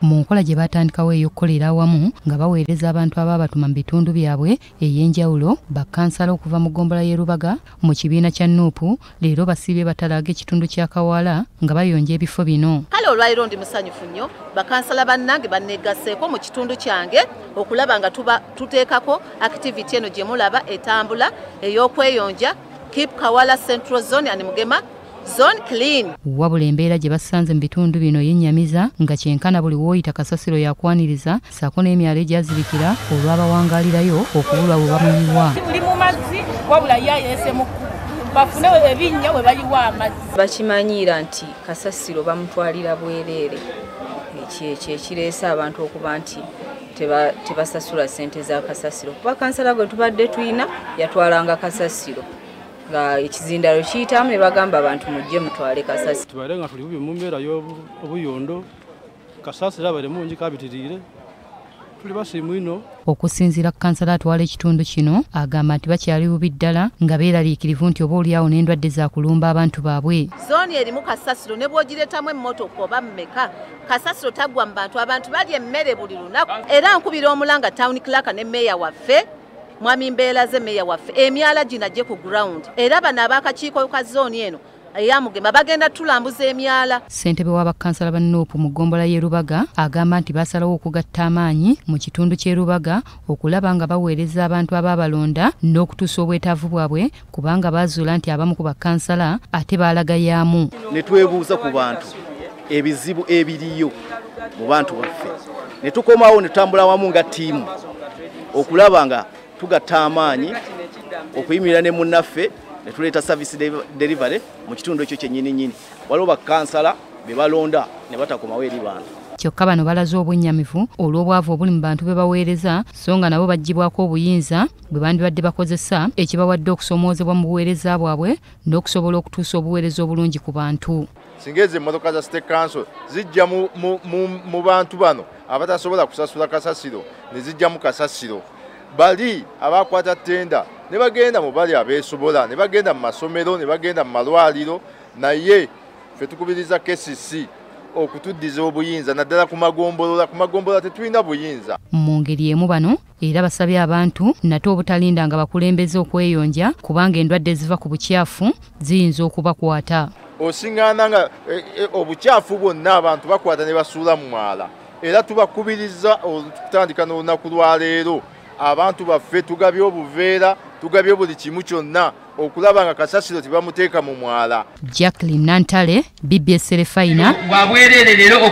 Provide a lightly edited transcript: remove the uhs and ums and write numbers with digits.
Mu nkola gye batandikawo ey'okukolera awamu nga baweereza abantu abaabatuma mu bitundu byabwe ey'enjawulo, bakkansala okuva mu ggombolola y'e Rubaga mu kibiina kya NUP leero basiibye batalaaga ekitundu kya Kawaala nga bayonja ebifo bino. Kale olwaleero ndi musanyufu nnyo, bakansala bannange banneegasseeko mu kitundu kyange okulaba nga tuteekako activity eno gye mulaba etambula ey'okweyonja Keep Kawaala Central Zone and Mugema Zone clean. Wabula embeera gye basanze mu bitundu bino yennyamiza nga kyenkana buli w'oyita kasasiro yakwaniriza ssaako n'emyalo egyazibikira olw'abawangaalirayo okubulwa bwe bamuyiwa. Buli mu mazzi wabula ye mu bafune ebinnya we bayiwa amazzi. Bakimanyiira nti kasasiro bamutwalira bwereere, ekyo ekireese abantu okuba nti tebasasula ssente za kasasiro, kuba kansala gwe tubadde tulina yatwalanga kasasiro nga ekizindalo kiyitamu ne bagamba abantu mujje mutwale kasasiro. Tubaire nga tuli bubi mu mbeera y'obuyondo, kasasiro abaire mungi kabitiriire, tuli basiimu ino. Okusinziira ku kansala atwala ekitundu kino agamba nti bakyali bubi ddala nga beeraliikirivu nti oba oliawo n'endwadde za kulumba abantu baabwe. Zooni erimu kasasiro ne bw'ogireetamu emmotoka oba mmeka, kasasiro taggwa mu bantu, abantu balya emmere buli lunaku. Era nkubira omulanga town clerk ne meeya waffe, Mwami Mbeeraze meeya waffe, emyala gino gye ku ground. Era bano ab'akakiiko ka zooni eno eya Mugema bagenda tulambuza emyala. Ssentebe w'abakansala ba NUP mu ggombolola y'e Rubaga agamba nti basalawo okugatta amaanyi mu kitundu ky'e Rubaga okulaba nga baweereza abantu abaabalonda n'okutuusa obwetaavu bwabwe, kubanga baazuula nti abamu ku bakansala ate baalagayaamu. Ne twebuuza ku bantu ebizibu ebiriyo mu bantu baffe, ne tukomawo ne tutambula wamu nga ttiimu okulaba nga tugatta amaanyi okuyimirira ne munnaffe ne tuleeta service delivery mu kitundu ekyo kyennyini nnyini. Waliwo bakansala be balonda ne batakomawo eri bantu. Kyokka bano balaze obwennyamivu olw'obwavu obuli mu bantu be baweereza, so nga nabo baggyibwako obuyinza bwe bandibadde bakozesa, ekibawadde okusoomoozebwa mu buweereza bwabwe n'okusobola okutuusa obuweereza obulungi ku bantu. Singa ezo emmotoka za State Council zijja mu bantu bano abatasobola kusasula kasasiro ne zijja mu kasasiro, bali abakwata ttenda ne bagenda mu bali abeesobola, ne bagenda mu masomero, ne bagenda mu malwaliro. Naye ffe tukubiriza KCC okutuddiza obuyinza naddala ku magombolola. Ku magombolola tetulina buyinza. Mu ngeri emu bano era basabye abantu nate obutalinda nga bakulembeze okweyonja, kubanga endwadde eziva ku bukyafu ziyinza okubakwata. Osiŋŋaana nga obukyafu bwonna abantu bakwata ne basuula mu mwala. Era tubakubiriza okutandika n'olunaku lwa leero, abantu baffe tugabye obuveera, tugabye buli kimu kyonna okulaba nga kasasiro tebamuteeka mu mwala. Jacqueline Nantale, BBS Terefayina. Wabwerere leero.